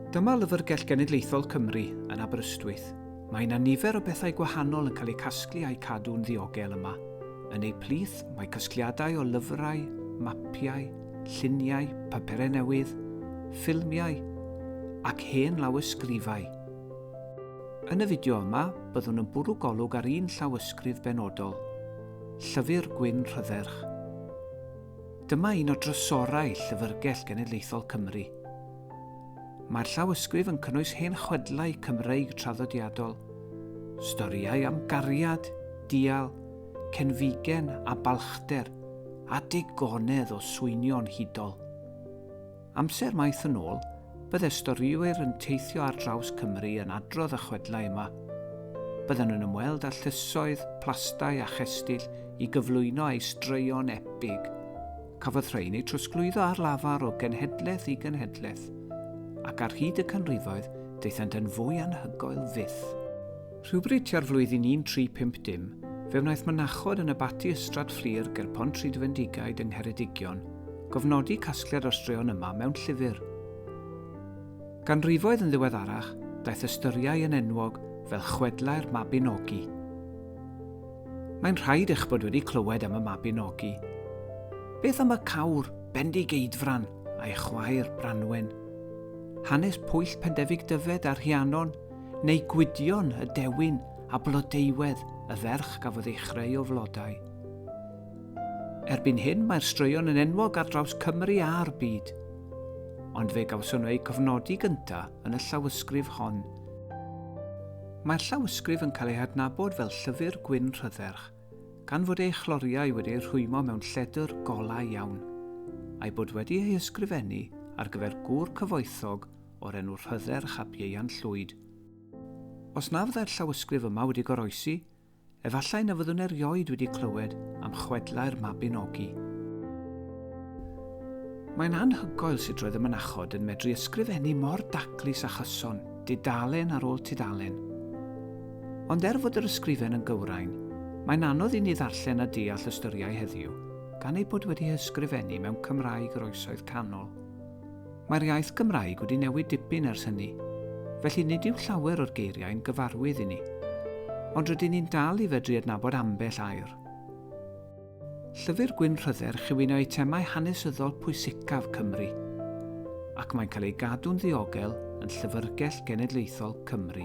Dyma Lyfrgell Genedlaethol Cymru yn Aberystwyth. Mae yna nifer o bethau gwahanol yn cael eu casglu a'u cadw'n ddiogel yma. Yn eu plith mae casgliadau o lyfrau, mapiau, lluniau, papurau newydd, ffilmiau ac hen lawysgrifau. Yn y fideo yma, byddwn yn bwrw golwg ar un llawysgrif benodol, Llyfr Gwyn Rhydderch. Dyma un o drysorau Llyfrgell Genedlaethol Cymru. Mae'r llawysgrif yn cynnwys hen chwedlau Cymreig traddodiadol, storïau am gariad, dial, cenfigen a balchder, a digonedd o swynion hudol. Amser maith yn ôl, bydde storïwyr yn teithio ar draws Cymru yn adrodd y chwedlau yma. Bydden nhw'n ymweld â llysoedd, plastai a chestyll i gyflwyno eu straeon epig. Cafodd rhain eu trosglwyddo ar lafar o genhedlaeth i genhedlaeth, ac ar hyd y canrifoedd daethant yn fwy anhygoel fyth. Rhywbryd tua'r flwyddyn 1350, fe wnaeth mynachod yn abaty Ystrad Fflur ger Pont Rhydfendigaid yng Ngheredigion gofnodi casgliad o'r straeon yma mewn llyfr. Ganrifoedd yn ddiweddarach, daeth y storïau yn enwog fel chwedlau'r Mabinogi. Mae'n rhaid eich bod wedi clywed am y Mabinogi. Beth am y cawr Bendigeidfran a'i chwaer Branwen? Hanes Pwyll Pendefig Dyfed a Rhiannon, neu Gwydion y dewin a Blodeuwedd y ferch gafodd ei chreu o flodau. Erbyn hyn mae'r straeon yn enwog ar draws Cymru a'r byd. Ond fe gawson nhw eu cofnodi gynta yn y llawysgrif hon. Mae'r llawysgrif yn cael ei hadnabod fel Llyfr Gwyn Rhydderch, gan fod ei chloriau wedi eu rhwymo mewn lledr golau iawn, a'i bod wedi ei ysgrifennu ar gyfer gŵr cyfoethog o'r enw Rhydderch ap Ieuan Llwyd. Os na fyddai'r llawysgrif yma wedi goroesi, efallai na fyddwn erioed wedi clywed am chwedlau'r Mabinogi. Mae'n anhygoel sut roedd y mynachod yn medru ysgrifennu mor daclus a chyson, dudalen ar ôl tudalen. Ond er fod yr ysgrifen yn gywrain, mae'n anodd i ni ddarllen a deall y storïau heddiw, gan eu bod wedi hysgrifennu mewn Cymraeg yr Oesoedd Canol. Mae'r iaith Gymraeg wedi newid dipyn ers hynny, felly nid yw llawer o'r geiriau'n gyfarwydd i ni. Ond rydyn ni'n dal i fedru adnabod ambell air. Llyfr Gwyn Rhydderch yw un o eitemau hanesyddol pwysicaf Cymru, ac mae'n cael ei gadw'n ddiogel yn Llyfrgell Genedlaethol Cymru.